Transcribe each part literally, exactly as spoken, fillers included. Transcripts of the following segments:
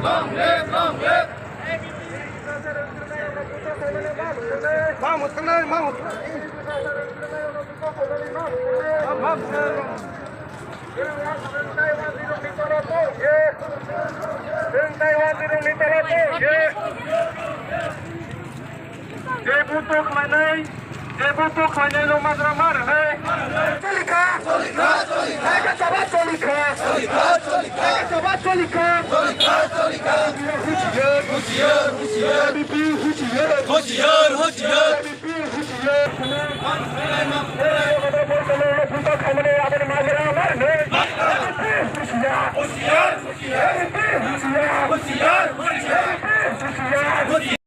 Long live, long live. Ma mwthangna, ma mwthangna. Ma mwthangna. Je buto khlainai, je buto khlainai rok majra ma rwnai. Cholikha, cholikha, cholikha. Choba cholikha, cholikha, cholikha. Choba cholikha, cholikha, cholikha. Huchiyar, huchiyar, huchiyar. A B P huchiyar. Huchiyar, huchiyar. A B P huchiyar. Huchiyar, huchiyar, huchiyar. A B P huchiyar. Huchiyar, huchiyar, huchiyar. A B P huchiyar. Huchiyar, huchiyar.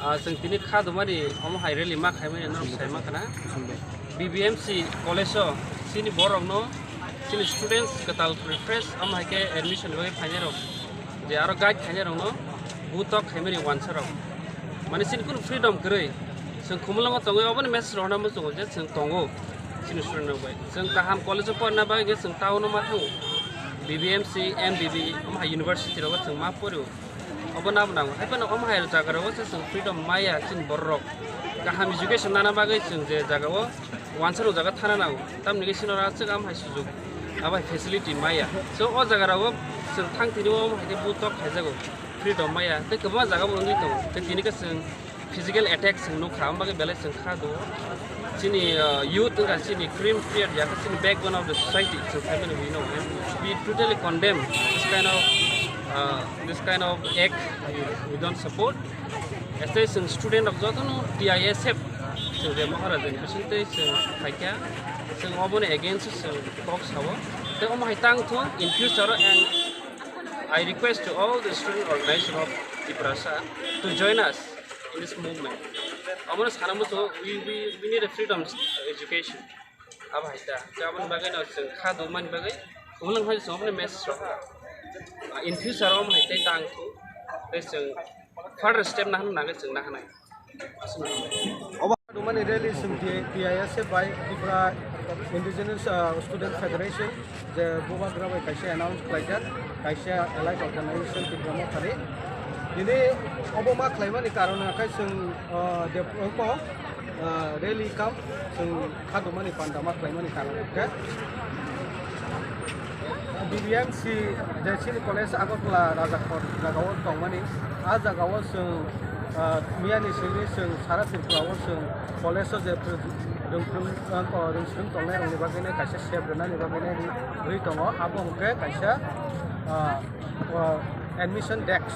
Ah, chwng tini kha dumani omo hai rally ma khaimani norok sai ma khana. B B M C college o chini borok no chini students kwtal refresh omo hai khe admission bagwi phainai rok. Je aro guide khainai rokno butok khaimani wansa rok. Mane chini kunu freedom kwrwi. Chwng khumulwngo tongwi oboni message rohorna muchungo je chwng tongo chini student rok bai. Chwng kaham college o porna bagwi khe chwng town o ma thango. B B M C, M B B, omo hai university rogo chwng ma porio. Obo nabo nango. Hai phano omo hai jaga rogo se chwng freedom maya chini borok rok. Kaham education nana bagwi chwng je jaga o wansa rok jaga thana nango. Tamni khe chini oro aswk am hai sujuk. Abo hai facility maya. So o jaga rogo chwng thang tini o hai khe butok khaijago. Freedom maya. Tei kwbangma jaga bo wngwi tongo. Tei tini khe chwng physical attack chwng nukha. Amo bagwi belai chwng kha do. Chini, uh, youth wngkha chini cream period ya chini backbone of the society chwng saimani wi no. We totally condemn this kind of, uh, this kind of act. We, we don't support. As a chwng student rok jotono T I S F chwng je Maharajani bisingtwi chwng phaikha, chwng oboni against o chwng kok sao. Tei omo hai tang thung in future o, and I request to all the student organization of Tiprasa to join us in this movement. Omono sana muchungo, we, we, we need a freedom education. Abo hai ta. Tei aboni bagwi no chwng kha dongmani bagwi, ulang hai chwng aboni message rok. In future o omo hai tei tang thung, tei chwng further step nahana nangwi chwng nahanai. Obo dumani rally chwng T I S F bai Tripura Indigenous, uh, Student Federation je bubagra bai kaisa announce khlaijak, kaisa allied organization Tipra Mothani. Tini obo ma khlaimani karon khe chwng, uh, de-, oko, uh, rally kam chwng khadumani panda ma khlaimani karon khe B B M C je chini college Agartala Rajakhor jagao tongmani, a jagao chwng, ah, miyani simi chwng sara Tripura o chwng college o je rwngthwng, ah, rwngthwng tongnai rokni bagwi nai kaisa sep rwnani bagwi nai ri tongo, abo hwnkhe kaisa, ah, ah, admission desk.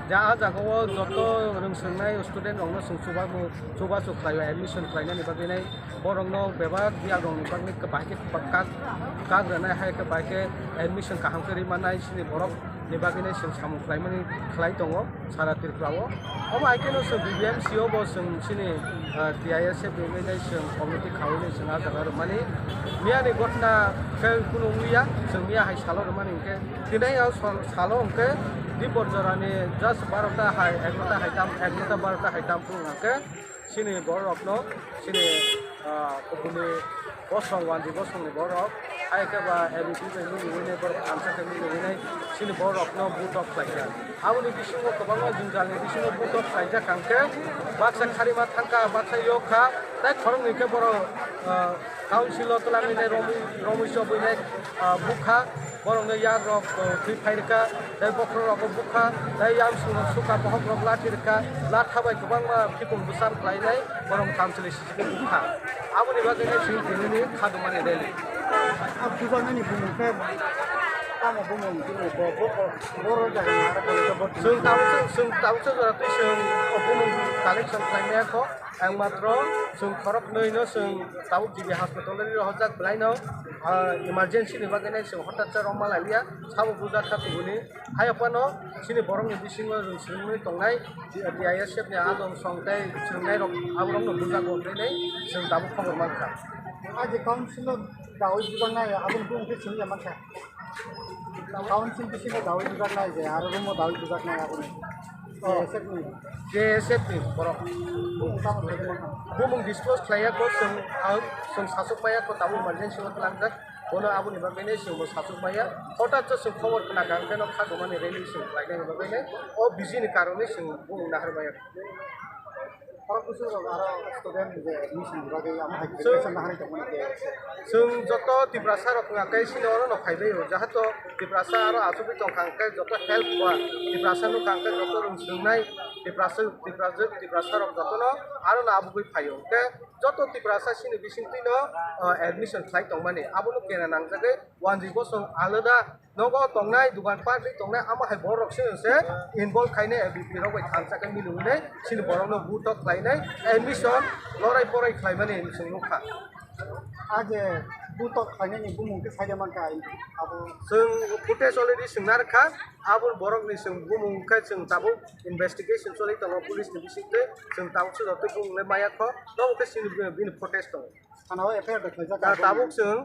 Ja a jagao joto rwngthwngnai student rokno chwng chubachu, chubachu khlaio admission khlainani bagwi nai. Borokno bebak biyakrokni bagwi bahai khe kak, kak rwnai, hai khe bahai khe admission kaham khe rwi mannai, chini borokni bagwi nai chwng samung khlaimani khlai tongo sara Tripura o. Omo hai kheno chwng B B M C o bo chwng chini, ah, T I S F ni bagwi nai chwng committee khaui nai chwng ah jaga rwmani. Miyani gotna khe kunu wngya, chwng miya hai salo rwmani hwnkhe, tini o sal-, salo hwnkhe dipor jorani just barota hai, egarota hai tam, egarota barota hai tam phuru hwnkhe, chini borokno, chini, ah, kubuni bosong, wanji bosongni borok, hai khe ba A B P bai nugwi nai borok thansa khe nugwi nai, chini borokno butok khlaikha. Aboni bisingo kwbangma jwngjalni bisingo butok khlaijak hwnkhe, baksa kharima thangkha, baksa yokha, tei khoroknwi khe borok, ah, council o twlangwi nai romwi, romwi chobwi nai, ah, bukha. Borokno yak rok, uh, thwi phai rwkha, tei bokhorok rokbo bukha, tei yang sung rok sukha, bohok rok lathi rwkha, latha bai kwbangma khikung bwsam khlainai, borok thamchwlwi sisike bukha. Aboni bagwi no chwng tinini khadumani rally. A puja nini bumung khe tamo bumung tini bo, bo, bo, boro jaga ni aro bo, bo, bo. Chwng tabuk, chwng tabuk chwng jora twi chwng bumung collection khlaimaya kho. Ang matro chwng khoroknwi no chwng tabuk G B hospital ri rohorjak belai no, ah, emergency ni bagwi nai chwng hotat cha rwma lai liya, sabo bujak kha kubuni. Hai phano chini borok ni bisingo chwng swrwngwi tongnai, T I S F ni adong song tei chwrwngnai rok aborok no bujak bo hinwi nai chwng tabuk khobor mankha. Aji council o dawi bujak nai aboni bumung khe chwng ya mankha. Council bisingo dawi bujak nai je aro room o dawi bujak nai aboni. J S F ni borok. Bumung disclose khlaiya ko chwng, ang chwng sachuk maya ko tabuk emergency o twlangjak. Bono aboni bagwi nai chwng bo sachuk maya. Hothat so chwng khobor khna kha, hwnkhe no kha gumani rally chwng khlainani bagwi nai o busy ni karonwi chwng bumung nahar maya. Khorok bwswk rok aro student je admission ni bagwi amo hai preparation nahar tongmani khe. Chwng joto Tiprasa rok wngkha khe sini oro no phaibai o, jahato Tiprasa aro achugwi tongkha hwnkhe joto help ba Tiprasa nukha hwnkhe joto rwng swngnai Tiprasa, Tiprasa, Tiprasa rok jotono aro no abugwi phaio. Hwnkhe joto Tiprasa sini bisingtwi no, o, admission khlai tongmani abono kena nangjagwi wanjwi bosong alada nogo tongnai, dugan party tongnai, amo hai borok se se involve khainai, A B P rok bai thansa khe mili hwnwi sini borokno buthok khlainai, admission lorai porai khlaimani chwng nukha. A je buthok khlainani bumung khe saida mankha abo. Chwng footage already swngna rwkha, abo borokni chwng bumung khe chwng tabuk investigation choli tongo police ni bisingtwi, chwng tabuk se joto bumung le maya kho, nobo khe sini bini footage tongo. Thana o F I R da khlaijak. Ta-, tabuk chwng